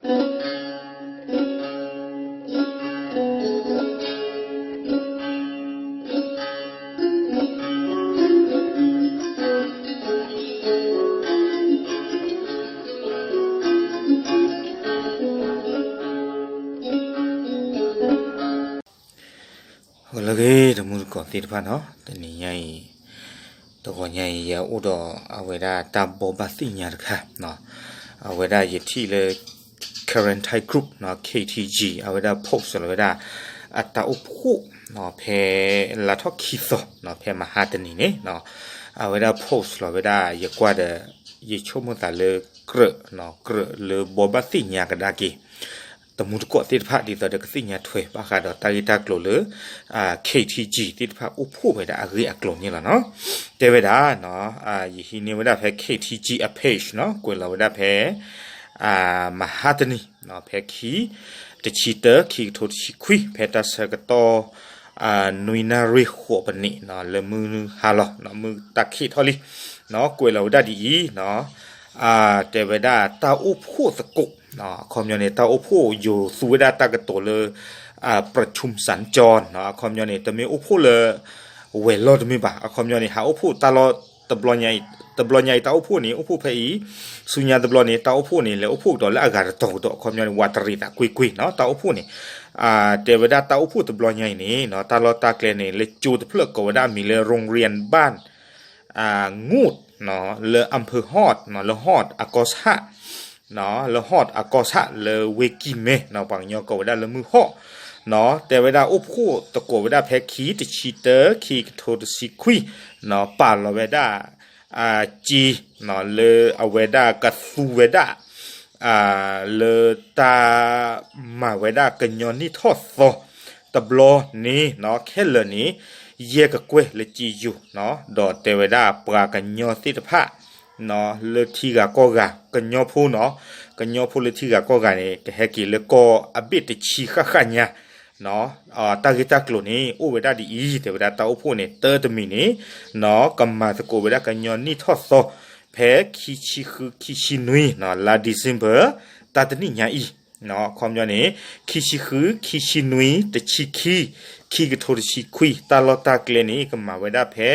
ဂီၤလၢအဂ့ၤ တမူတကိးသ့ၣ်တဖၣ်နီၤ, တနံၤညါအံၤ တဂီၤညါအံၤ ယအိၣ်ဒီးအဝဲဒၣ်တၢ်ဘိးဘၣ်သ့ၣ်ညါတခါ, အဝဲဒၣ်ယထံၣ်လၢ Karen Thai Group နီၤ, K T G အဝဲဒၣ် post လီၤဝဲဒၣ် အတၢ်အိၣ်ဖှိၣ် ဖဲလါထီၣ်ခံသီ ဖဲမဟါတနံၤန့ၣ် အဝဲဒၣ် post လီၤဝဲဒၣ် ယကွၢ်ဒီး ယဆိကမိၣ်သးလၢကြၢး ကြၢးလၢဘိးဘၣ်သ့ၣ်ညါကဒါက့ၤ တမူတကိးသ့ၣ်တဖၣ် ဒ်သိးဒီးကသ့ၣ်ညါထွဲဘၣ်ဃးဒီးတၢ်ဂ့ၢ်တၢ်ကျိၤလၢ K T G သ့ၣ်တဖၣ်အိၣ်ဖှိၣ်ဝဲဒၣ်အဂ့ၢ်အကျိၤန့ၣ်လီၤနီၤ. တဲဝဲဒၣ် ယဟံးန့ၢ်ဝဲဒၣ်ဖဲ K T G အ page နီၤ, ကွဲးလီၤဝဲဒၣ်ဖဲ မဟါတနံၤ ဖဲခံ တဆံတၢ ခံကထိတဆံခွံ ဖဲတၢ်ဆၢကတီၢ် နွံနၣ်ရံၣ်ဃိးပနံး လၢမုၢ်ဟါလီၤ မုၢ်တၢ်ခံးထီၣ်လံ ကွဲးလီၤဝဲဒၣ်ဒ်အံၤ တဲဝဲဒၣ်တၢ်အိၣ်ဖှိၣ်သကိး အခီပညီန့ၣ် တၢ်အိၣ်ဖှိၣ်ယိၤသူဝဲဒၣ်တၢ်ကတိၤလၢ ประชุมสัญจร အခီပညီန့ၣ် တမ့ၢ်အိၣ်ဖှိၣ်လၢ ဝဲၤလီၢ်တမ့ၢ်ဘၣ်, အခီပညီန့ၣ် ဟးအိၣ်ဖှိၣ်တၢ်လီၢ်တဘျီညါအံၤ, တဘျီညါအံၤတၢ်အိၣ်ဖှိၣ်န့ၣ် အိၣ်ဖှိၣ်ဖဲအံၤ, ဆူညါတဘျီန့ၣ် တၢ်အိၣ်ဖှိၣ်န့ၣ် လဲၤအိၣ်ဖှိၣ်ကဒီးလၢအဂၤတတီၤကဒီး အခီပညီန့ၣ် ဝးတရံးသးကွ့ၢ်ကွ့ၢ်နီၤ တၢ်အိၣ်ဖှိၣ်န့ၣ်, တဲဝဲဒၣ်တၢ်အိၣ်ဖှိၣ်တဘျီညါအံၤန့ၣ် တၢ်လီၢ်တၢ်ကျဲန့ၣ် လၢကၠိတဖျၢၣ်ကိးဝဲဒၣ်အမံၤလၢ โรงเรียนบ้าน ငူတ် လၢ อำเภอฮอด လၢ ฮอด အကီၢ်ဆၣ် လၢ ฮอด အကီၢ်ဆၣ် လၢဝ့ၢ်ကံၢ်မဲ ပှၤကညီကိးဝဲဒၣ်လၢမုၢ်ဟီၣ်, တဲဝဲဒၣ်အိၣ်ဖှိၣ်သကိးဝဲဒၣ်ဖဲခံ တဆံတၢ ခံကထိတဆံခွံ ပာ်လီၤဝဲဒၣ် စ့ လၢအဝဲဒၣ်ကသူဝဲဒၣ် လၢတၢ်မၤဝဲဒၣ်ကညီနံၣ်ထီၣ်သီ တဘျီန့ၣ် ခဲလၢာ်န့ၣ် ယဲၢ်ကကွဲၢ်လၢစ့ယိၤ, ဒီးတဲဝဲဒၣ်ပှၤကညီသ့ၣ်တဖၣ် လၢထံဂၤကီၢ်ဂၤ ကညီဖိနီၤ, ကညီဖိလၢထံဂၤကီၢ်ဂၤန့ၣ် ကဟဲက့ၤလၢကီၢ်အဘ့ၣ်တဆံဃၣ်ဃၣ်ညါ တၢ်ဂ့ၢ်တၢ်ကျိၤန့ၣ် အိၣ်ဝဲဒၣ်ဒ်အံၤ, တဲဝဲဒၣ်တၢ်အိၣ်ဖှိၣ်န့ၣ် တၢတမံၤန့ၣ် ကမၤသကိးဝဲဒၣ်ကညီနံၣ်ထီၣ်သီ ဖဲခံဆံဃု ခံဆံနွံ လါ December တၢ်တနံၣ်ညါအံၤ, အခီပညီန့ၣ် ခံဆံဃု ခံဆံနွံ တဆံခံ ခံကထိတဆံခွံ တၢ်လီၢ်တၢ်ကျဲန့ၣ် ကမၤဝဲဒၣ်ဖဲ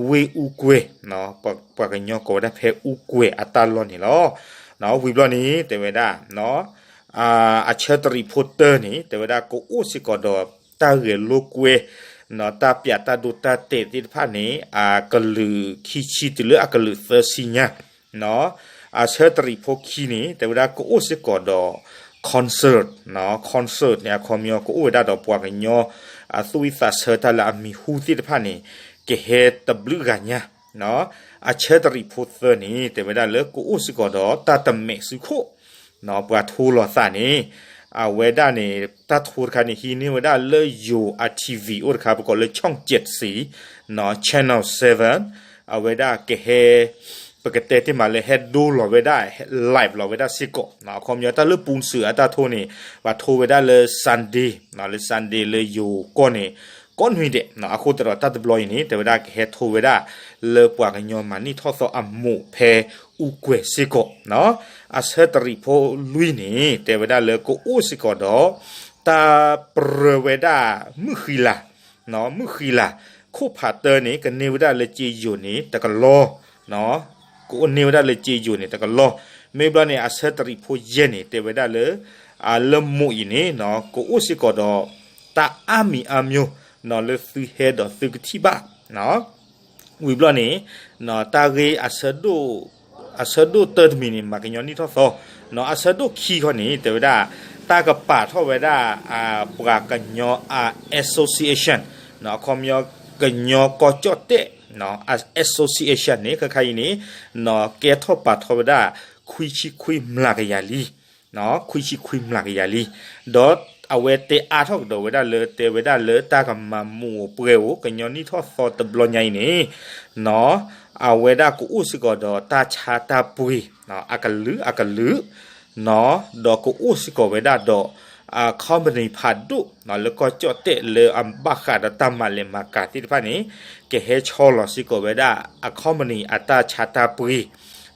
ဝ့ၢ်အူကွဲၤ ပှၤကညီကိးဝဲဒၣ်ဖဲအူကွဲၤအတၢ်လီၢ်န့ၣ်လီၤ. ဝံၤဘျီန့ၣ် တဲဝဲဒၣ် အဆၢတရံးဖိတၢန့ၣ် တဲဝဲဒၣ်ကအိၣ်စ့ၢ်ကီးဒီးတၢ်ဂဲၤလိာ်ကွဲ တၢ်ပျးတၢ်ဒိတၢ်တဲာ်သ့ၣ်တဖၣ်န့ၣ် အကလုာ်ခံဆံတုၤလၢအကလုာ်သၢဆံညါ, အဆၢတရံးဖိခံန့ၣ် တဲဝဲဒၣ်ကအိၣ်စ့ၢ်ကီးဒီး concert, concert န့ၣ် အခီပညီကအိၣ်ဝဲဒၣ်ဒီးပှၤကညီ အသူၣ်ဝံၣ်သးဆၢတၢ်လၢအမံၤဟူသ့ၣ်တဖၣ်န့ၣ် ကဟဲတဘျုးဂၤညါ, အဆၢတရံးဖိသၢန့ၣ် တဲဝဲဒၣ်လၢကအိၣ်စ့ၢ်ကီးဒီးတၢ်တမဲာ်စုခိၣ် ပှၤထိလီၤသးန့ၣ် အဝဲဒၣ်န့ၣ် တၢ်ထိတခါန့ၣ် ဟံးန့ၢ်ဝဲဒၣ်လၢယိၤအ TV အိၣ်တခါ ပကိးလၢ ช่องเจ็ดสี Channel seven အဝဲဒၣ်ကဟဲ ပကတဲတ့ၢ်မးလၢဟဲဒိလီၤဝဲဒၣ် live လီၤဝဲဒၣ်စ့ၢ်ကီး, အခီပညီတၢ်လၢပူၤစၢၤအတၢ်ထိန့ၣ် ပှၤထိဝဲဒၣ်လၢ Sunday, လၢ Sunday လၢယိၤကီၢ်န့ၣ် ကိးနွံဒဲး, အဃိသတးဒီးတၢ်တဘျီအံၤန့ၣ် တဲဝဲဒၣ်ကဟဲထိဝဲဒၣ်လၢပှၤကညီမၤနံၣ်ထီၣ်သီအမိၢ်ဖဲအူကွဲၤစ့ၢ်ကီး, အဆၢတရံးဖိလွံၢ်န့ၣ် တဲဝဲဒၣ်လၢကအိၣ်စ့ၢ်ကီးဒီး တၢ်ပြၢဝဲဒၣ်မုၣ်ဃံလၤ, မုၣ်ဃံလၤ ခိၣ်ဖးတၢန့ၣ် ကန့ၢ်ဝဲဒၣ်လၢစ့ယိၤန့ၣ်တကလီၢ်, ကအိၣ်န့ၢ်ဝဲဒၣ်လၢစ့ယိၤန့ၣ်တကလီၢ်, မ့ၢ်ဘျီန့ၣ် အဆၢတရံးဖိယဲၢ်န့ၣ် တဲဝဲဒၣ်လၢ လၢမိၢ်အံၤန့ၣ် ကအိၣ်စ့ၢ်ကီးဒီး တၢ်အါမံၤအါမျိၣ် လၢသုဟဲဒီးသုကထံၣ်ဘၣ် ဝံၤဘျီန့ၣ် တၢ်ဂ့ၢ် အဆၢဒိၣ်တၢတမံၤန့ၣ် မၤကညီနံၣ်ထီၣ်သီ, အဆၢဒိၣ်ခံခီန့ၣ် တဲဝဲဒၣ် တၢ်ကပာ်ထီၣ်ဝဲဒၣ် ပှၤကညီအ association, အခီပညီ ကညီကီၢ်ကၠီၣ်တဲၣ် association န့ၣ် ခဲခါအံၤန့ၣ် ကဲထီၣ်ပာ်ထီၣ်ဝဲဒၣ် ခွံဆံခွံမျးကယၤလံ ခွံဆံခွံမျးကယၤလံ, ဒီးအဝဲတဲအါထီၣ်ကဒီးဝဲဒၣ်လၢ တဲဝဲဒၣ်လၢတၢ်ကမၤမူးအိၣ်ပှဲၤအိၣ် ကညီနံၣ်ထီၣ်သီတဘျီညါအံၤန့ၣ် အဝဲဒၣ်ကအိၣ်စ့ၢ်ကီးဒီးတၢ်ဆါတၢ်ပှ့ၤ အကလုာ်အကလုာ်, ဒီးကအိၣ်စ့ၢ်ကီးဝဲဒၣ်ဒီး company ဖးဒိၣ် လၢကီၢ်ကၠီၣ်တဲၣ်လၢအဘၣ်ဃးဒီးတၢ်မၤလဲၤမၤကၤသ့ၣ်တဖၣ်န့ၣ် ကဟဲဆီလီၤစ့ၢ်ကီးဝဲဒၣ်အ company အတၢ်ဆါတၢ်ပှ့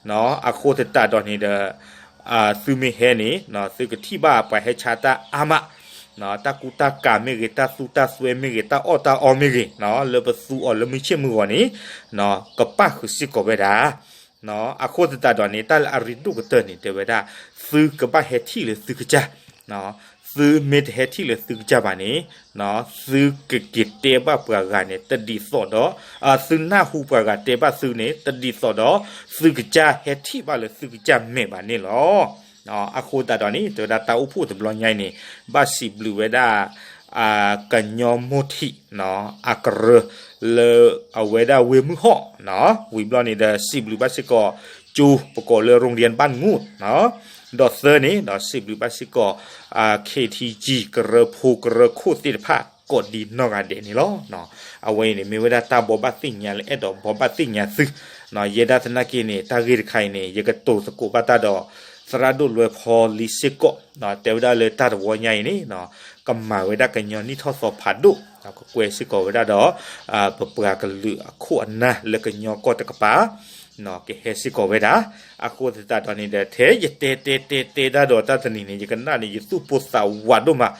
ၤ, အဃိသတးဒီးန့ၣ်ဒီး သုမ့ၢ်ဟဲန့ၣ် သုကထံၣ်ဘၣ်ပှၤဟဲဆါတၢ်အါမး, တၢ်ကူတၢ်ကၤမ့ၢ်ဂ့ၤ, တၢ်သူတၢ်စွဲမ့ၢ်ဂ့ၤ, တၢ်အီၣ်တၢ်အီမ့ၢ်ဂ့ၤ, လၢပသူအီၤလၢမုၢ်ဆ့ၣ်မုၢ်ဂီၤန့ၣ် ကပၣ်ဃုာ်စ့ၢ်ကီးဝဲဒၣ်. အဃိသတးဒီးန့ၣ် တၢ်လၢအရ့ဒိၣ်ကတၢၢ်န့ၣ် တဲဝဲဒၣ် သုကဘၣ်ဟဲထံၣ်လၢသုကစၢ်, သုမ့ၢ်တဟဲထံၣ်လၢသုကစၢ်ဘၣ်န့ၣ် သုကက့ၤတဲဘၣ်ပှၤဂၤန့ၣ် တဒ်သိးဒီး သုနၢ်ဟူပှၤဂၤတဲဘၣ်သုန့ၣ် တဒ်သိးဒီး သုကစၢ်ဟဲထံၣ်ဘၣ်လၢသုကစၢ်မဲာ်ဘၣ်န့ၣ်လီၤ. အဃိသတးဒီးန့ၣ် တဲဝဲဒၣ်တၢ်အိၣ်ဖှိၣ်တဘျီညါအံၤန့ၣ် ဘၣ်စံးဘျုးဝဲဒၣ် ကညီမိၢ်ထံး အကရၢ လၢအဝဲဒၣ်ဝ့ၢ်မုၢ်ဟီၣ်, ဝံၤဘျီန့ၣ်ဒီး စံးဘျုးဘၣ်စ့ၢ်ကီး ကၠိ ပကိးလၢ ရိၣ်ဒံယၣ်ဘၣ်ငူၣ်, ဒီးသၢန့ၣ်ဒီး စံးဘျုးဘၣ်စ့ၢ်ကီး ခ့ထံကံ ကရၢဖိကရၢခိၣ်သ့ၣ်တဖၣ် ကိးဒံနီၢ်ဂၤဒဲးန့ၣ်လီၤ. အဝဲအံၤန့ၣ် မ့ၢ်ဝဲဒၣ်တၢ်ဘိးဘၣ်သ့ၣ်ညါလၢအဲၣ်ဒိးဘိးဘၣ်သ့ၣ်ညါသု, ယဲဒၣ်သနာ်က့န့ၣ် တၢ်ဂ့ၢ်တခါအံၤန့ၣ် ယကတိၤသကိးဘၣ်တၢ်ဒီး သရၣ်ဒိၣ်လွဲဖီလံစ့ၢ်ကီး, တဲဝဲဒၣ်လၢတၢ်တဝီညါအံၤန့ၣ် ကမၤဝဲဒၣ်ကညီနံၣ်ထီၣ်သီဖးဒိၣ်, ကကွဲစ့ၢ်ကီးဝဲဒၣ်ဒီး ပပှၤကလုာ်အခိၣ်အနၢ်လၢကညီကီၢ်တကပၤ ကဟဲစ့ၢ်ကီးဝဲဒၣ်. အဃိသတးဒီးန့ၣ်ဒီး ထဲယတဲတဲတဲတဲတၢ်ဒီးတၢ်တနံၤန့ၣ် ယကနၣ်န့ၣ် ယသူၣ်ပိၢ်သးဝးဒိၣ်မး,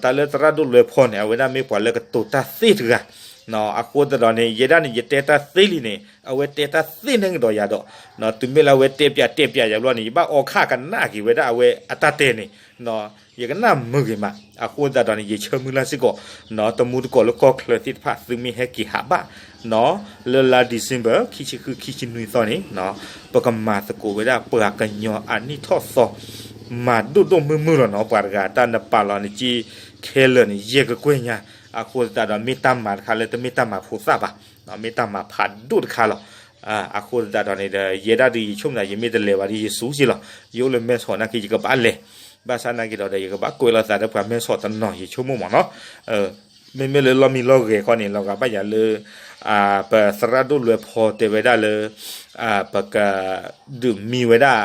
တၢ်လၢသရၣ်ဒိၣ်လွဲဖီန့ၣ် အဝဲဒၣ်မ့ၢ်ပှၤလၢကတိၤတၢ်သ့တဂၤ, အဃိသတးဒီးန့ၣ် ယဲဒၣ်န့ၣ် ယတဲတၢ်သ့လံန့ၣ် အဝဲတဲတၢ်သ့န့ၢ်ကဒီးယၤဒီး တုၤမ့ၢ်လၢအဝဲတဲပၠးတဲပၠးယၤဘျီန့ၣ် ယဘၣ်အီခါကနၣ်က့ၤဝဲဒၣ်အဝဲအတၢ်တဲန့ၣ် ယကနၣ်မုာ်ဂ့ၤမး. အဃိသတးဒီးန့ၣ် ယဆၢမုၢ်လၢ်စ့ၢ်ကီး တမူတကိးလၢကီၢ်ချၢသ့ၣ်တဖၣ် သုမ့ၢ်ဟဲက့ၤဟးဘၣ် လၢလါ December ခံဆံဃု ခံဆံနွံသီန့ၣ် ပကမၤသကိးဝဲဒၣ်ပှၤကညီအနံၣ်ထီၣ်သီ မၤဒိၣ်ဒိၣ်မုၢ်မုၢ်လီၤနီၤ. ပှၤတဂၤတၢ်နပာ်လီၤနက့ ခဲလၢာ်န့ၣ် ယဲၢ်ကကွဲၢ်ညါ, အဃိသတးဒီး မ့ၢ်တၢ်မၤတခါလၢတမ့ၢ်တၢ်မၤဖိသၣ်ဘၣ်, မ့ၢ်တၢ်မၤဖးဒိၣ်တခါလီၤ. အဃိသတးဒီးန့ၣ်ဒီး ယဲဒၣ်ဒုးယဆိကမိၣ်သး ယမ့ၢ်တလဲၤဘၣ်ဒီး ယစူၤက့ၤလီၤ. ယအိၣ်လၢမဲၢ်ဆီးနာ်က့ ယကဘၣ်လဲၤ, ဘၣ်ဆၣ်နာ်က့ဒီး ယကဘၣ်ကွဲးလိာ်သးဒီးပှၤမဲၢ်ဆီးတနီၤ ယဆိကမိၣ်မးနီၤ. မ့မ့ၢ်လၢလီၢ်မံလီၢ်ဂဲၤခီန့ၣ် လီၤဂာ်ဘၣ်ယၤလၢ ပသရၣ်ဒိၣ်လွဲဖီတဲဝဲဒၣ်လၢ ပကဒုးမံဝဲဒၣ်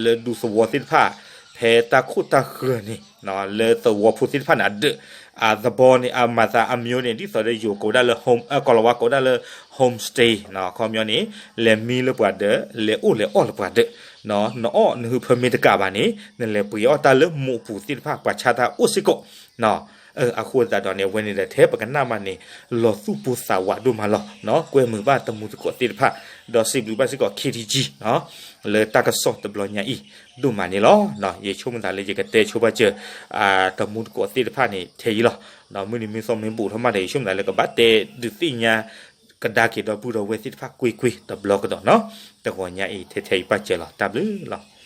လၢဒူသဝီသ့ၣ်တဖၣ် ဖဲတၢ်ခိၣ်တၢ်ဃၢၤန့ၣ် လၢသဝီဖိသ့ၣ်တဖၣ်န့ၣ် အဒၢး အသဘီန့ၣ် အမၤသးအမံၤန့ၣ် ဒ်သိးဒီးယိၤကိးဝဲဒၣ်လၢ home ကိးလီၤဝါကိးဝဲဒၣ်လၢ homestay ခီပညီန့ၣ် လဲၤမံလၢပှၤဒၢး လဲၤအိၣ်လဲၤအီၣ်လၢပှၤဒၢး နအီၣ်နဟုဖၢမ့ၢ်တကးဘၣ်န့ၣ် နလဲၤပှ့ၤအီၣ်တၢ်လၢမိးပူၤသ့ၣ်တဖၣ် ပှၤဆါတၢ်အိၣ်စ့ၢ်ကီး အဃိသတးဒီးန့ၣ် အဝဲန့ၣ်ဒီး ထဲပကနၣ်မးန့ၣ် လီၤသူၣ်ပိၢ်သးဝးဒိၣ်မးလီၤ. ကွဲမုာ်ဘၣ်တမူတကိးသ့ၣ်တဖၣ် ဒီးစံးဘျုးဘၣ်စ့ၢ်ကီး ခ့ထံကံ လၢတၢ်ကစီၣ်တဘျီညါအံၤ ဒိၣ်မးန့ၣ်လီၤ. ယဆိကမိၣ်သးလၢယကတဲဆိဘၣ်စၢၤ တမူတကိးသ့ၣ်တဖၣ်န့ၣ် ထဲအံၤလီၤ. မုၢ်နံၤမုၢ်သီမ့ၢ်ဘူးထီၣ်မးဒီး ယဆိကမိၣ်သးလၢကဘၣ်တဲဒုးသ့ၣ်ညါ ကဒါက့ၤဒီပုၢ်ဒီဝဲၢ်သ့ၣ်တဖၣ်ကွ့ၢ်ကွ့ၢ်တဘျီကဒီးနီၤ. တဂီၤညါအံၤ ထဲထဲအံၤဘၣ်စၢၤလီၤ. တၢ်ဘျုးလီၤ.